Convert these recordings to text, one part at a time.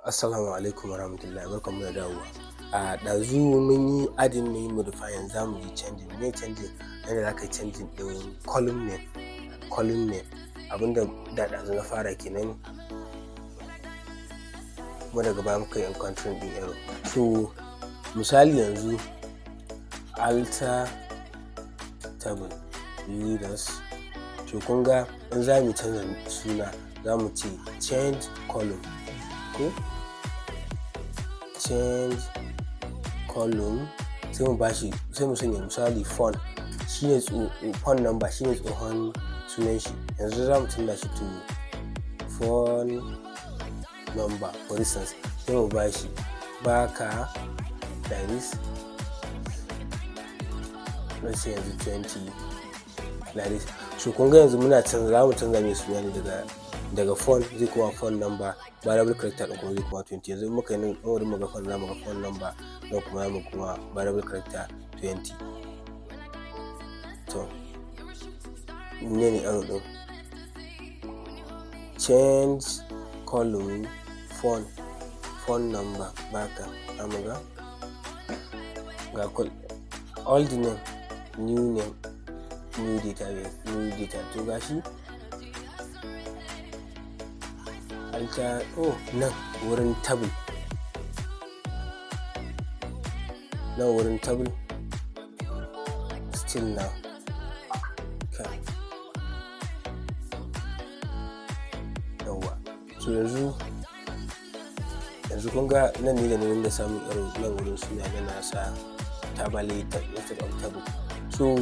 Assalamu alaikum warahmatullahi, barkanmu da dawowa. A ɗazu mun yi adding, mun yi modifying, za mu yi changing. Me changing? Yadda za ka yi changing ɗin column name. Column name, abinda da ɗazu na fara kenan, kuma daga baya muka yi encountering ɗin error. So misali yanzu alter table users. To kun ga in za mu canza suna, za mu ce change column, ko change column, sai mu bashi, sai mu sanya misali phone, shine phone number, shine tsohon sunan shi. Yanzu za mu canza shi to phone number, for instance, sai mu bashi varchar like this, let's say yanzu 20 like this. So kun ga yanzu muna canza, za mu canza mai suna ne daga phone zai koma phone number, variable character ɗin kuma zai koma 20. Yanzu in muka yi nan wurin mu ga phone, za mu ga phone number, nan kuma za mu kuma variable character 20. To menene error ɗin? Change column phone number varchar. Za mu ga ga old name, new name, new database, new data. To gashi alter, oh, nan wurin table, nan wurin table still now. Okay. Yawwa, so yanzu kun ga nan ne da na dinga samun error, nan wurin suna na sa table instead of table. So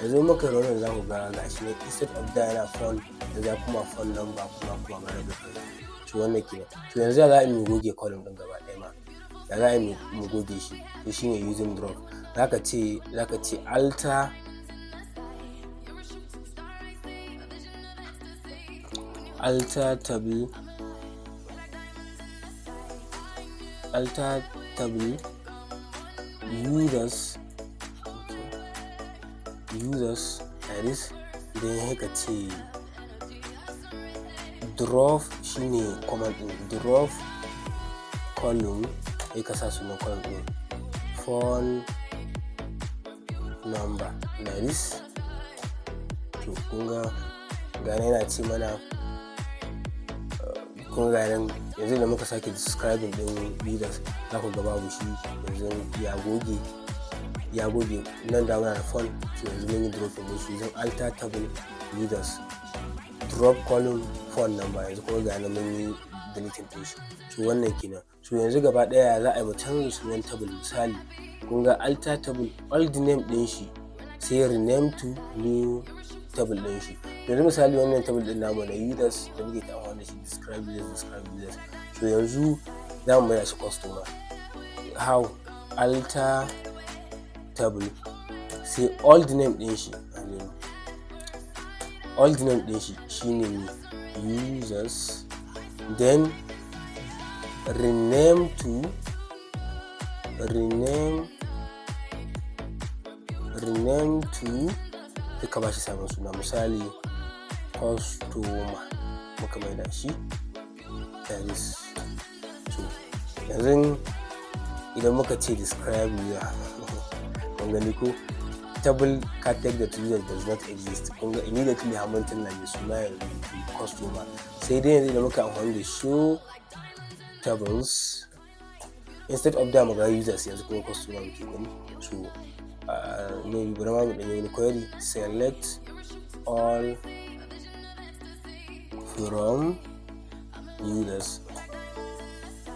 yanzu muka yi wannan, za ku ga gashi nan, instead of da yana phone, yanzu ya koma phone number, kuma variable character. So wannan kenan. To yanzu ya za a yi mu goge column ɗin gaba ɗaya ma? Ya za a yi mu goge shi? To shine using drop. Za ka ce alter table, alter table users, okay, users like this, then sai ka ce drop, shine command ɗin, drop column, sai ka sa sunan column ɗin phone number like this. To kun ga yana ce mana, kun ga nan yanzu da muka sake describing ɗin users, za ku ga babu shi yanzu, ya goge, ya goge. Nan da muna da phone, so yanzu mun yi dropping ɗin shi using alter table users drop column phone number. Yanzu kuma ga nan mun yi deleting ɗin shi. So wannan kenan. So yanzu gaba ɗaya za a yi mu canza sunan table. Misali, kun ga alter table, old name ɗin shi, sai rename to new table ɗin shi. Yanzu misali wannan table ɗin namu na users da muke ta amfani da shi, describe users, describe users, so yanzu za mu maida shi customer. How? Alter table, sai old name ɗin shi, I mean, old name ɗin shi shine users, then rename to, rename to, sai ka bashi sabon suna, misali customer muka maida shi like this. So yanzu idan muka ce describe user, kun gani ko? Table category does not exist. Kun ga immediately har mun canza mai suna yanzu to customer. Sai dai yanzu idan muka amfani da show tables, instead of da mu ga users, yanzu kuma customer muke gani. So maybe bari ma mu ɗan yi wani query, select all from users.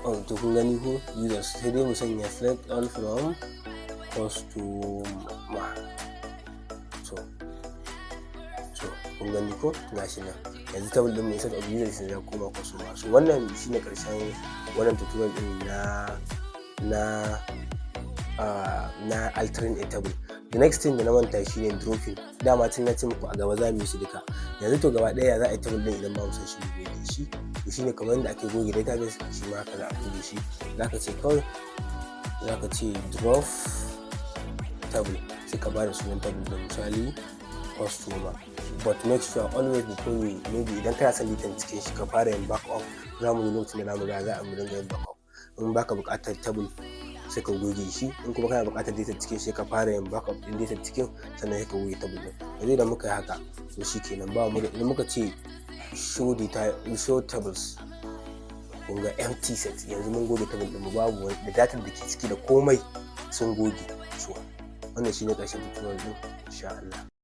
Oh, to kun gani ko? Users, sai dai mu sanya select all from customer. So kun gani ko? Gashi nan yanzu table ɗin mu, instead of users, ya koma customer. So wannan shine ƙarshen wannan tutorial ɗin na altering a table. The next thing da na manta shine dropping. Dama tun na ce muku a gaba za mu yi su duka. Yanzu to gaba ɗaya za a yi table ɗin idan ba mu san shi, mu goge shi. To shine kamar yadda ake goge database, shi ma haka za a goge shi. Za ka ce kawai, za ka ce drop table, sai ka bada sunan table ɗin, misali Customer. But make sure always before you, maybe idan kana son data cikin shi, ka fara yin backup. Za mu yi lokacin da zamu ga za a mu dinga yin backup. In baka buƙatar table, sai ka goge shi. In kuma kana buƙatar data cikin shi, ka fara yin backup din data cikin, sannan sai ka goge table din. Yanzu idan muka yi haka, to shikenan, ba mu da. Idan muka ce show data, show tables, kun ga empty set. Yanzu mun goge table din mu, babu wani da data da ke ciki, da komai sun goge. So wannan shine ƙarshen tutorial din, insha Allah.